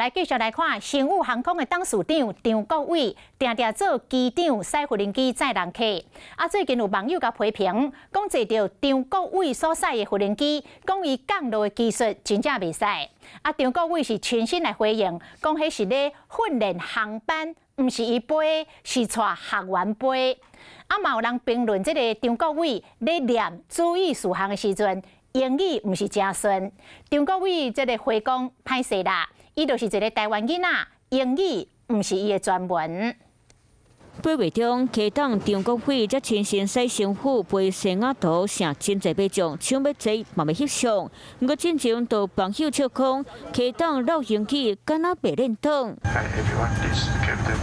來繼續來看，星宇航空的董事長張國煒，定定做機長駛飛行機載人客。啊，最近有網友共批評，講坐著張國煒所駛的飛行機，講伊降落的技術真正袂使。啊，張國煒是親身來回應，講彼是咧訓練航班，毋是伊飛，是帶學員飛。啊，嘛有人評論這个張國煒咧念注意事項的時陣，英語毋是誠順。張國煒這个回講歹勢啦，伊就是一个台灣囡仔，英語毋是伊的專門。八月中，機長張國煒才親身駛星宇飛西雅圖，成真濟馬將，搶欲坐嘛欲翕相。毋過進前就網友笑講，機長落英語敢若袂輪當。 Hi everyone, this is Captain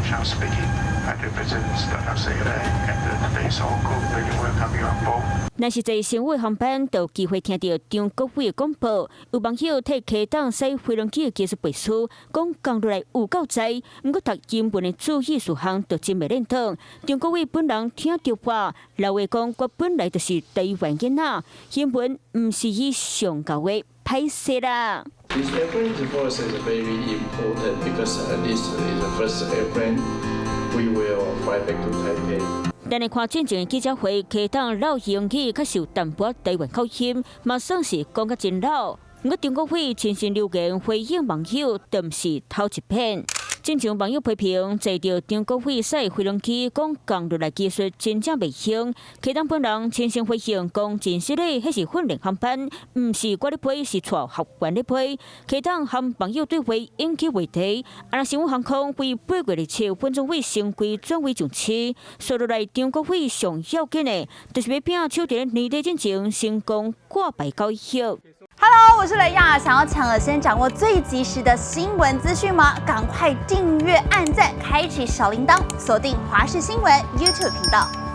Chang speaking. I represent Starlux Airlines and today's whole crew very welcome you on board. 若是坐星宇航班，就有機會聽著張國煒的廣播。有網友替機長駛飛行機的技術背書，講降落來有夠在，毋過讀英文的注意事項就真袂輪當。張國煒本人聽著話，老話講我本來就是台灣囡仔，英文毋是伊上𠢕的，歹勢啦。 This airplane for us is very important because this is the first airplane we will fly back to Taipei. 但是看進前的記者會，機長落英語較受淡薄台灣口音，嘛算是講甲真老。毋過張國煒親身留言回應網友，都毋是頭一遍。進前網友批評坐著張國煒駛飛行機，講降落來技術真正袂行。機長本人親身回應講，真實的，彼是訓練航班，毋是我咧飛，是帶學員咧飛。機長和網友對話引起話題。啊，星宇航空於8月27分鐘位升規轉為上市，說落來張國煒上要緊的，就是欲拚手佇年底進前成功掛牌交易。 Hello，我是雷亞，想要搶先掌握最及時的新聞資訊嗎？趕快訂閱、按讚、開啟小鈴鐺，鎖定華視新聞 YouTube 頻道。